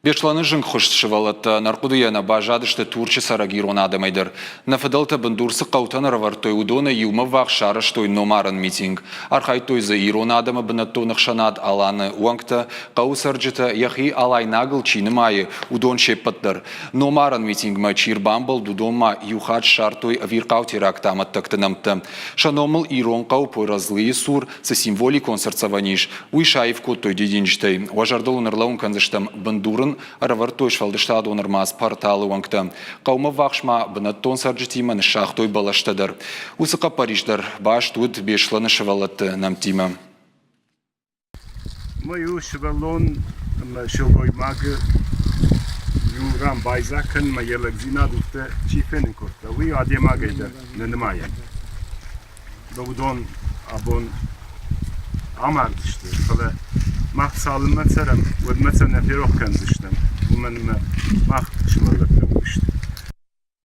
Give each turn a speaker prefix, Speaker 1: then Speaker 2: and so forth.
Speaker 1: Беслӕны зынгхуыст сывӕллӕттӕ ӕнӕрхъуыдыйӕ нӕ баззадысты Турчы цӕрӕг ирон адӕмӕй дӕр. Нӕ фыдӕлтӕ бындур цы хъӕутӕн ӕрӕвӕрдтой, уыдонӕй иумӕ ввахс сарӕзтой номарӕн митинг. Архайдтой дзы ирон адӕмы бынӕттон ӕхсӕнад Аланы уӕнгтӕ, хъӕуы цӕрджытӕ, йӕхи алайнагыл чи нымайы, уыдон се ппӕт дӕр. Номарӕн митингмӕ чи рбамбӕлд, уыдон ма иу хатт ссардтой ӕвирхъау теракты амӕттӕгты нӕмттӕ. Сӕ номыл ирон хъӕу Пойразлыйы цур цы символикон цыртдзӕвӕн ис, уый саив кодтой дидинджытӕй. Уӕ зӕрдыл ын ӕрлӕууын кӕндзыстӕм, бындур ын ӕрӕвӕрдтой сфӕлдыстадон ӕрмадз порталы уӕнгтӕ. Хъӕумӕ ввахс ма бынӕттон цӕрджытимӕ ныссагътой бӕлӕстӕ дӕр. Уыцы хъӕппӕрис дӕр баст уыд Беслӕны сывӕллӕтты нӕмттимӕ.
Speaker 2: Мӕ иу сывӕллон ӕмӕ сылгоймагы иу ран байдзаг кӕнынмӕ йӕ лӕгдзинад уыдтӕ чи фенын кодта, уый адӕймагӕй дӕр нӕ нымайӕм. Уыдон абон амардысты, фӕлӕ мах цалынмӕ цӕрӕм, уӕдмӕ сӕ нӕ ферох кӕндзыстӕм, уымӕн ӕмӕ мах сывӕллӕттӕ.